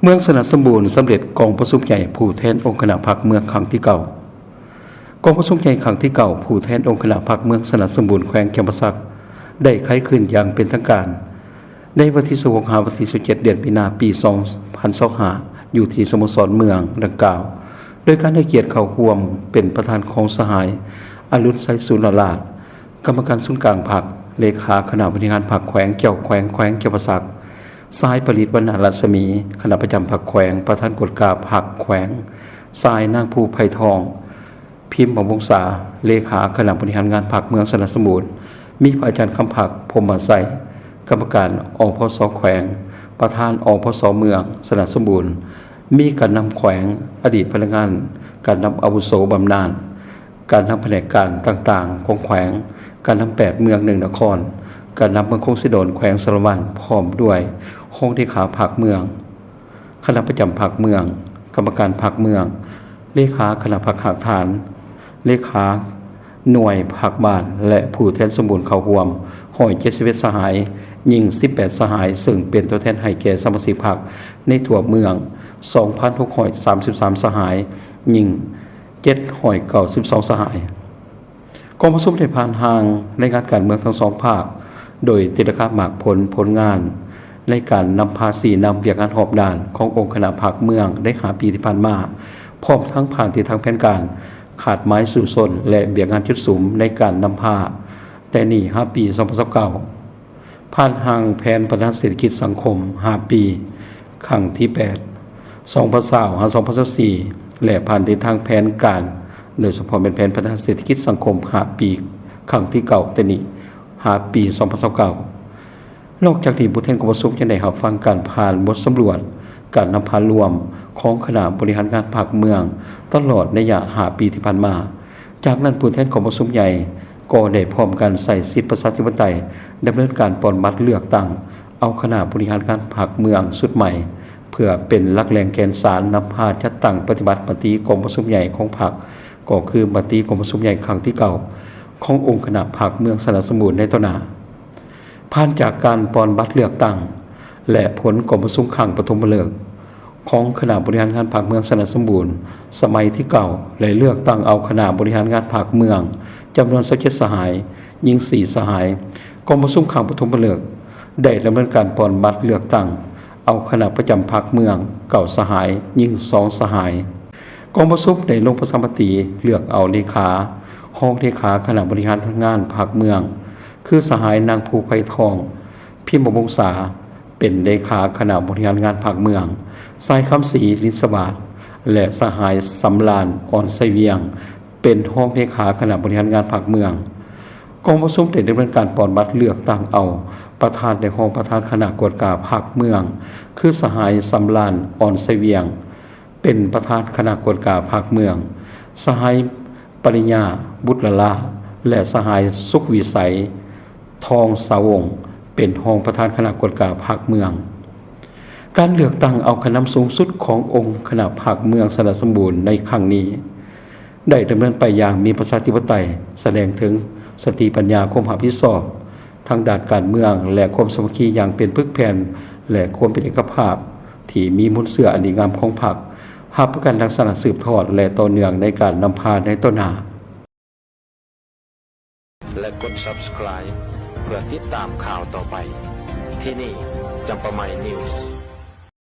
ເມືອງຊະນະສົມບູນສຳເລັດກອງປະຊຸມໃຫຍ່ຜູ້ແທນອົງຄະນະພັກເມືອງຄັ້ງທີເກົ້າ. ກອງປະຊຸມໃຫຍ່ຄັ້ງທີເກົ້າ ຜູ້ແທນອົງຄະນະພັກເມືອງຊະນະສົມບູນ ແຂວງຈຳປາສັກ ໄດ້ໄຂຂຶ້ນຢ່າງເປັນທາງການ ໃນວັນທີຊາວຫົກ ຫາວັນທີຊາວເຈັດ ເດືອນມີນາ ປີສອງພັນຊາວຫ້າ ຢູ່ທີ່ສະໂມສອນເມືອງດັ່ງກ່າວ ໂດຍການໃຫ້ກຽດເຂົ້າຮ່ວມເປັນປະທານຂອງສະຫາຍ ອະລຸນໄຊ ສູນນະລາດ ກຳມະການສູນກາງພັກ, ເລຂາຄະນະບໍລິຫານພັກແຂວງ, ເຈົ້າແຂວງແຂວງຈຳປາສັກ, ຊາຍ ປະລິດ ວັນນະລັດສະໝີ ຄະນະປະຈຳພັກແຂວງ, ປະທານກວດກາພັກແຂວງ, ຊາຍ ນາງ ພູໄພທອງ ພິມມະວົງສາ ເລຂາຄະນະບໍລິຫານງານພັກເມືອງຊະນະສົມບູນ, ມີພະອາຈານ ຄຳພັກ ພົມມະໄຊ ກຳມະການ ອພສ ແຂວງ, ປະທານ ອພສ ເມືອງຊະນະສົມບູນ, ມີການນຳແຂວງ, ອະດີດພະນັກງານ, ການນຳອາວຸໂສບຳນານ, ການນຳພະແນກການຕ່າງໆຂອງແຂວງ, ການນຳແປດເມືອງໜຶ່ງນະຄອນ, ການນຳເມືອງຄົງເຊໂດນ ແຂວງສາລະວັນ ພ້ອມດ້ວຍຮອງເລຂາພັກເມືອງ, ຄະນະປະຈຳພັກເມືອງ, ກຳມະການພັກເມືອງ, ເລຂາຄະນະພັກຮາກຖານ, ເລຂາໜ່ວຍພັກບ້ານ ແລະ ຜູ້ແທນສົມບູນເຂົ້າຮ່ວມຮ້ອຍເຈັດສິບເອັດສະຫາຍ, ຍິງສິບແປດສະຫາຍ, ເຊິ່ງເປັນຕົວແທນໃຫ້ແກ່ສະມາຊິກພັກໃນທົ່ວເມືອງສອງພັນຫົກຮ້ອຍສາມສິບສາມສະຫາຍ, ຍິງ ເຈັດຮ້ອຍເກົ້າສິບສອງສະຫາຍ. ກອງປະຊຸມໄດ້ຜ່ານຮ່າງລາຍງານການເມືອງທັງສອງພາກ ໂດຍຕີລາຄາໝາກຜົນ, ຜົນງານໃນການນຳພາຊີ້ນຳວຽກງານຮອບດ້ານຂອງອົງຄະນະພັກເມືອງໃນຫ້າປີທີ່ຜ່ານມາ, ພ້ອມທັງຜ່ານທິດທາງແຜນການ, ຄາດໝາຍສູ້ຊົນ ແລະ ວຽກງານຈຸດສຸມໃນການນຳພາແຕ່ນີ້ຫາປີສອງພັນຊາວເກົ້າ. ຜ່ານຮ່າງແຜນພັດທະນາເສດຖະກິດສັງຄົມຫ້າປີ ຄັ້ງທີແປດ ສອງພັນຊາວ ຫາ ສອງພັນຊາວສີ່ ແລະ ຜ່ານທິດທາງແຜນການ ໂດຍສະເພາະແມ່ນແຜນພັດທະນາເສດຖະກິດສັງຄົມຫ້າປີ ຄັ້ງທີເກົ້າ ແຕ່ນີ້ຫາປີສອງພັນຊາວເກົ້າ. ນອກຈາກນີ້, ຜູ້ແທນກອງປະຊຸມຍັງໄດ້ຮັບຟັງການຜ່ານບົດສຳຫຼວດການນຳພາລວມຂອງຄະນະບໍລິຫານງານພັກເມືອງ ຕະຫຼອດໄລຍະຫ້າປີທີ່ຜ່ານມາ. ຈາກນັ້ນ, ຜູ້ແທນກອງປະຊຸມໃຫຍ່ກໍໄດ້ພ້ອມກັນໃຊ້ສິດປະຊາທິປະໄຕ ດຳເນີນການປ່ອນບັດເລືອກຕັ້ງເອົາຄະນະບໍລິຫານງານພັກເມືອງຊຸດໃໝ່ ເພື່ອເປັນຫຼັກແຫຼ່ງແກ່ນສານນຳພາຈັດຕັ້ງປະຕິບັດມະຕິກອງປະຊຸມໃຫຍ່ຂອງພັກ, ກໍຄືມະຕິກອງປະຊຸມໃຫຍ່ຄັ້ງທີເກົ້າ ຂອງອົງຄະນະພັກເມືອງຊະນະສົມບູນໃນຕໍ່ໜ້າ. ຜ່ານຈາກການປ່ອນບັດເລືອກຕັ້ງ ແລະ ຜົນກອງປະຊຸມຄັ້ງປະຖົມມະເລີກຂອງຄະນະບໍລິຫານງານພັກເມືອງຊະນະສົມບູນສະໄໝທີເກົ້າ ແລະ ເລືອກຕັ້ງເອົາຄະນະບໍລິຫານງານພັກເມືອງຈຳນວນຊາວເຈັດສະຫາຍ, ຍິງສີ່ສະຫາຍ. ກອງປະຊຸມຄັ້ງປະຖົມມະເລີກໄດ້ດຳເນີນການປ່ອນບັດເລືອກຕັ້ງເອົາຄະນະປະຈຳພັກເມືອງເກົ້າສະຫາຍ, ຍິງສອງສະຫາຍ. ກອງປະຊຸມໄດ້ລົງປະຊາມະຕິເລືອກເອົາເລຂາ, ຮອງເລຂາຄະນະບໍລິຫານງານພັກເມືອງ ຄືສະຫາຍນາງ ພູໄພທອງ ພິມມະວົງສາ ເປັນເລຂາຄະນະບໍລິຫານງານພັກເມືອງ, ຊາຍ ຄຳສີ ລິນສະຫວາດ ແລະ ສະຫາຍ ສຳລານ ອອນໄຊວຽງ ເປັນຮອງເລຂາຄະນະບໍລິຫານງານພັກເມືອງ. ກອງປະຊຸມໄດ້ດຳເນີນການປ່ອນບັດເລືອກຕັ້ງເອົາປະທານ ແລະ ຮອງປະທານຄະນະກວດກາພັກເມືອງ ຄືສະຫາຍ ສຳລານ ອອນໄຊວຽງ ເປັນປະທານຄະນະກວດກາພັກເມືອງ, ສະຫາຍ ປະລິຍາ ບຸດລະລາ ແລະ ສະຫາຍ ສຸກວິໄສ ທອງສາວົງ ເປັນຮອງປະທານຄະນະກວດກາພັກເມືອງ. ການເລືອກຕັ້ງເອົາຄະນະນຳສູງສຸດຂອງອົງຄະນະພັກເມືອງຊະນະສົມບູນໃນຄັ້ງນີ້ ໄດ້ດຳເນີນໄປຢ່າງມີປະຊາທິປະໄຕ, ສະແດງເຖິງສະຕິປັນຍາຄວາມຮັບຜິດຊອບທາງດ້ານການເມືອງ ແລະ ຄວາມສາມັກຄີຢ່າງເປັນປຶກແຜ່ນ ແລະ ຄວາມເປັນເອກະພາບທີ່ມີມູນເຊື້ອອັນດີງາມຂອງພັກ, ຮັບປະກັນລັກສະນະສືບທອດ ແລະ ຕໍ່ເນື່ອງໃນການນຳພາໃນຕໍ່ໜ້າ. ແລະ ກົດ Subscribe ເພື່ອຕິດຕາມຂ່າວຕໍ່ໄປ. ທີ່ນີ້ ຈຳປາໃໝ່ News.